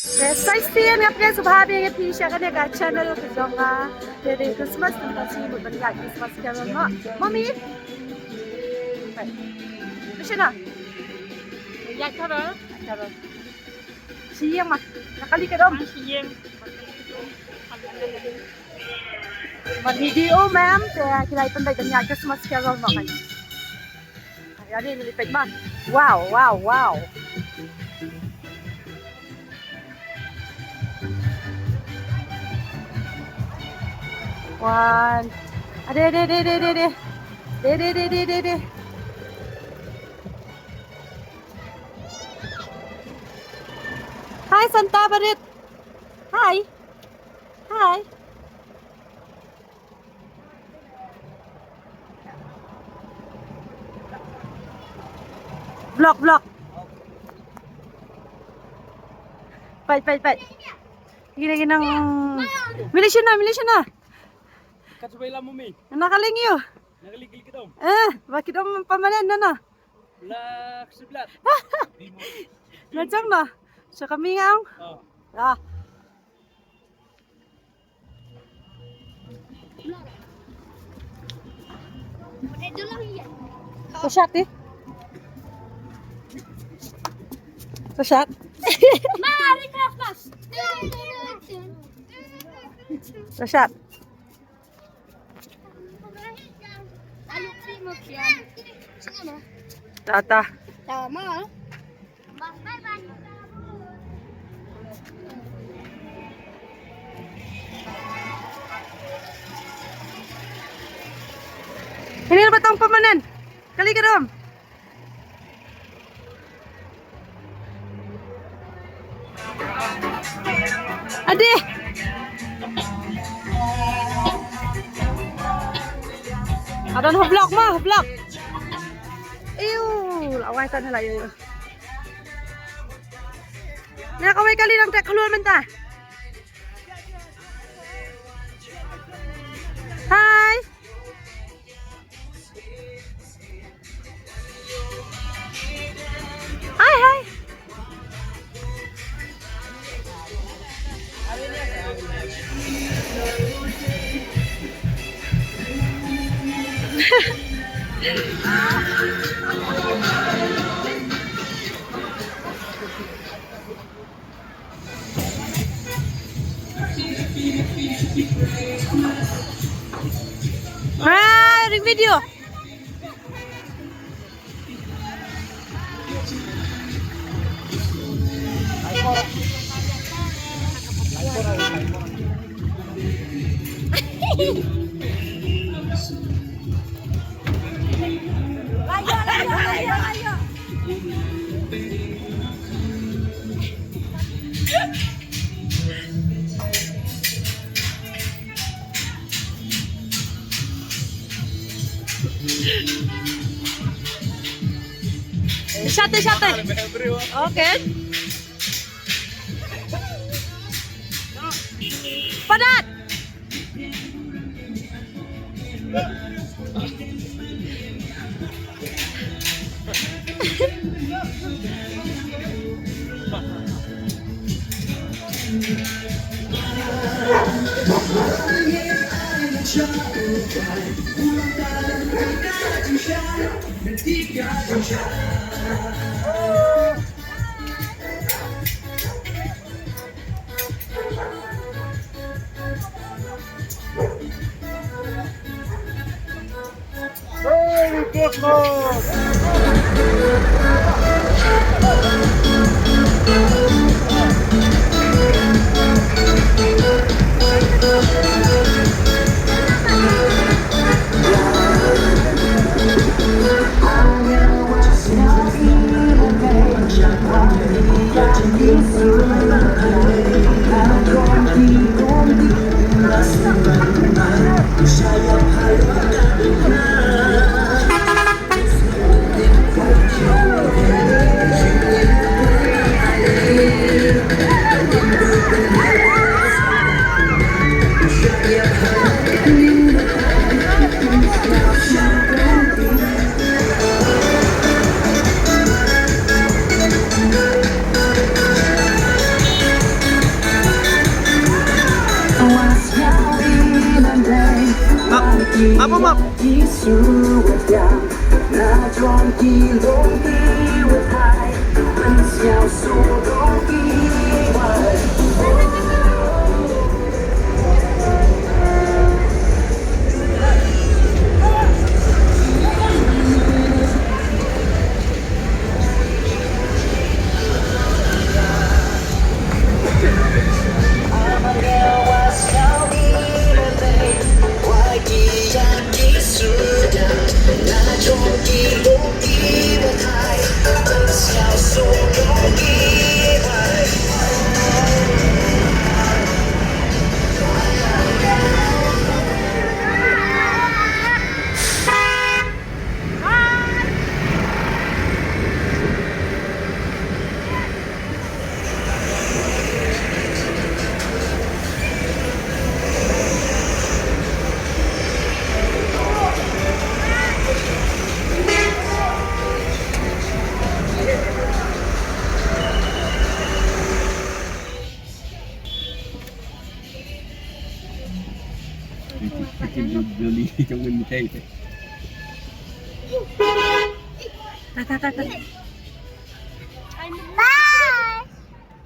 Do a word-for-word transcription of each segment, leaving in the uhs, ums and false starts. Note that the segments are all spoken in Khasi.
Te sa shisien nga pdiang sngewbha ïa phi sha kane ka channel ka jong nga. Te dei Christmas, te mynta shu mut ban ïaid Christmas carol noh. Mommy. Mishina. Ïaid carol. Carol. Shu ïeng ma. Nga kali ka dom. Shu ïeng. Ban video, ma'am, te ki la pynbeit ban ïaid Christmas carol noh. Ïa ni, ni peit ma. Wow, wow, wow. One. Ade, ade, ade, ade, ade. Ade, ade, ade, ade, ade. Hi, Santa Barit. Hi. Hi. Vlog, vlog. Peit, peit, peit. Gini, gini. Milishina, milishina. Kat sebelah mami. Nak kaling yu. Nak kaling, kaling kedom. Eh, ba ki dom permanent na na. Lah sebelah. Macam na. Sa kami ngam. Oh. Ah. Sashat eh. Sashat. Mari kelas. Sashat. Tata. Tama. Ini batang permanent. Kali kedom. Ade. Adon ha vlog ma, ha vlog. Iu, la wai tan la yu. Na kawei kali dang tek khluar mynta. Hi. Hi, hi. Ah, ring video. Shot eh, shot eh. Okay. Padat. Merry Christmas! Ap, ap, ap.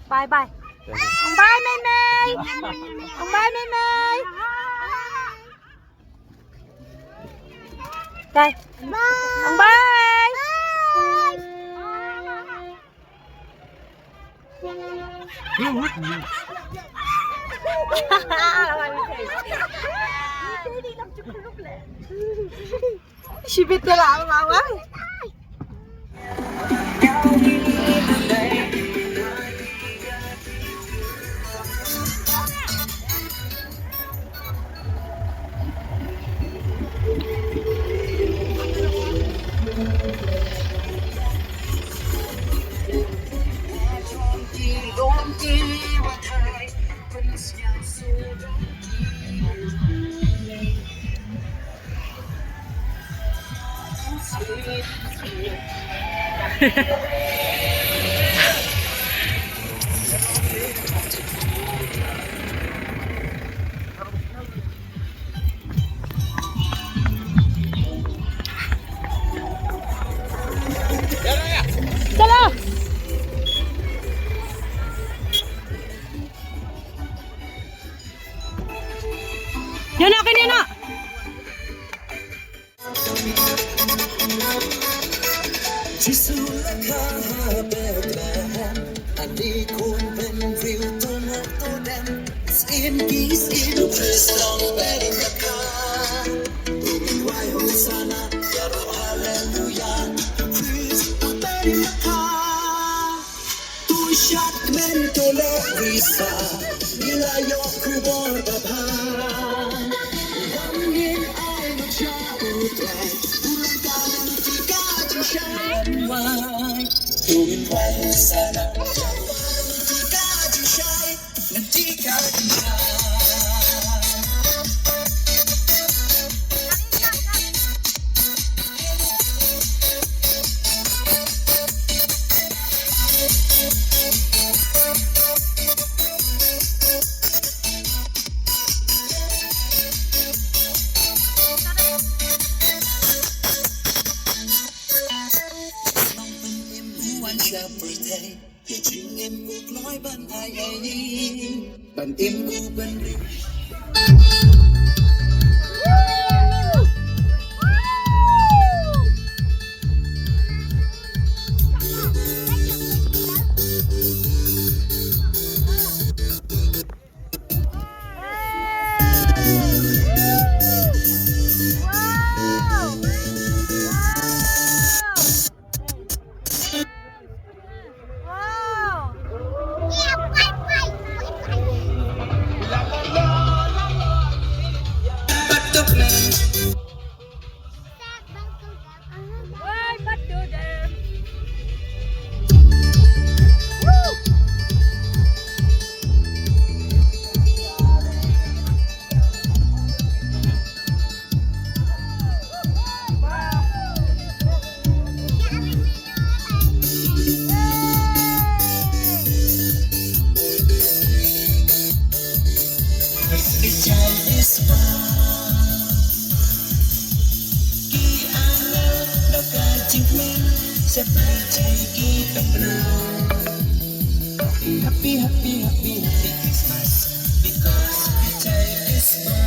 Bye bye. Bye, Mei Mei. Bye, Mei Mei. Bye. Bye. Bye. Shibit ïa la ma wai. चलो। Ïa na, kan ïa na. Jisu la kha ha Bethlehem, a dei khun bynriew to noh to dem. Syiem ki syiem Khrist long Bethlehem. Ruh ngin wai Hosanna, ïaroh Haleluya, Khrist u Bethlehem. To shad kmen to leh visa, ngi la ïoh khubor babha. Wan ngin ai lut sha U Trai, u long ka lynti ka jingshai. Wai, to ngin wai Hosanna, lynti ka jingshai, lynti ka jingshai. Ban im u bynriew. Happy, happy, happy, happy Christmas because we take this one.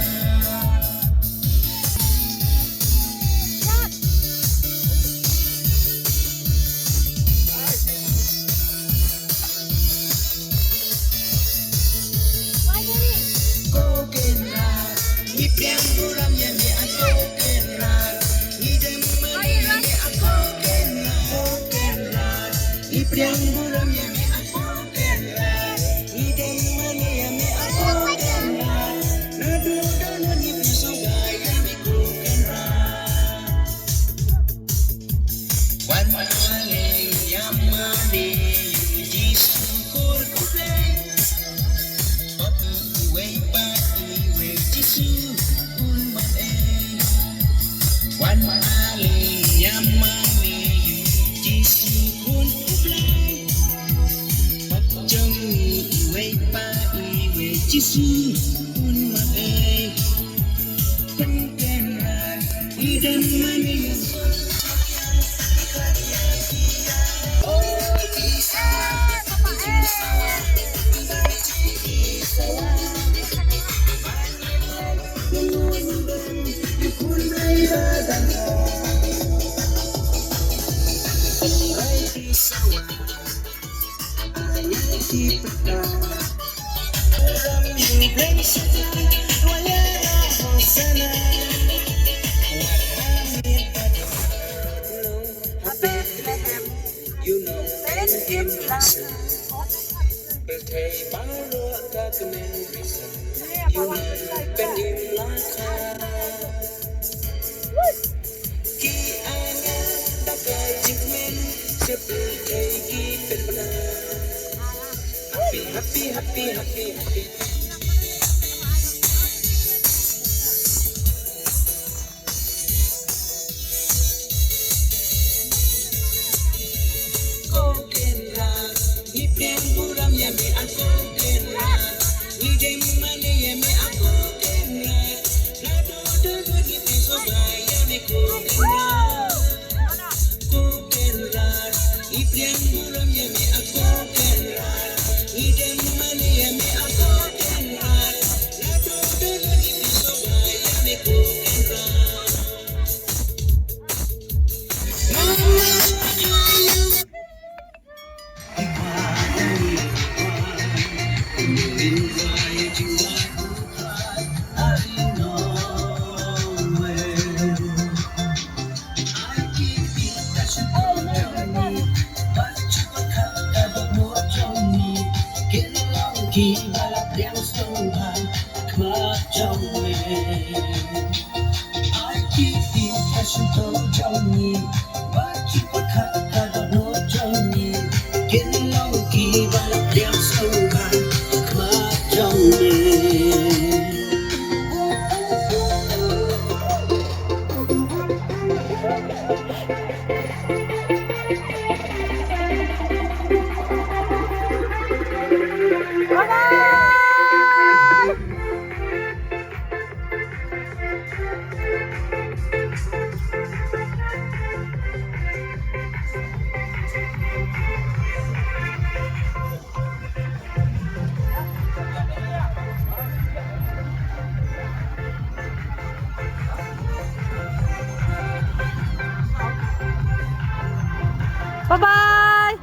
Bye bye.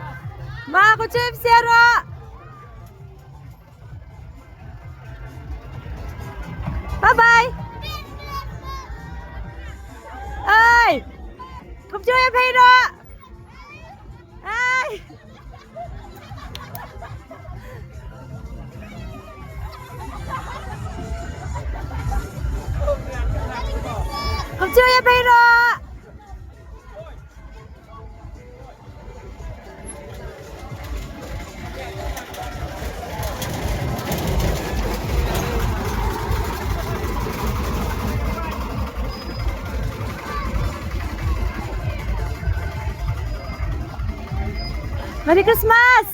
Ma ko chip sero. Bye bye. Ai. Kumjuh ïa phi noh. Ai. Kumjuh ïa phi noh. Merry Christmas.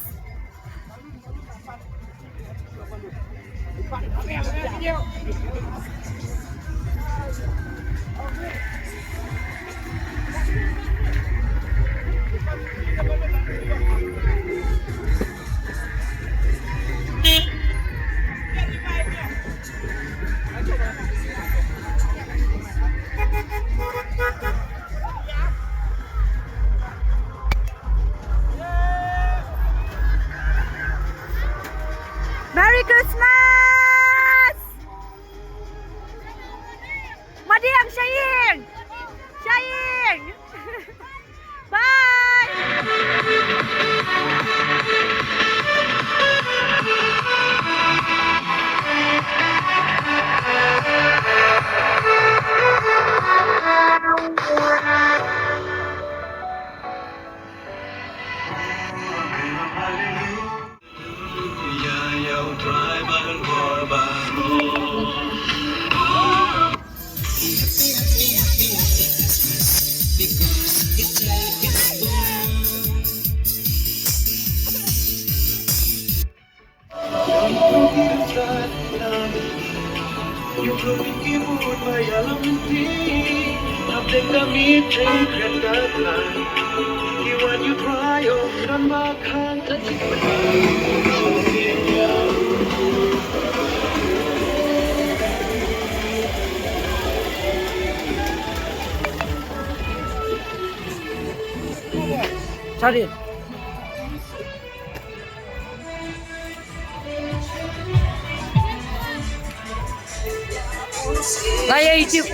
Christmas! Madiang, Shaying! Shaying! Bye! Sorry. Lah ya, YouTube.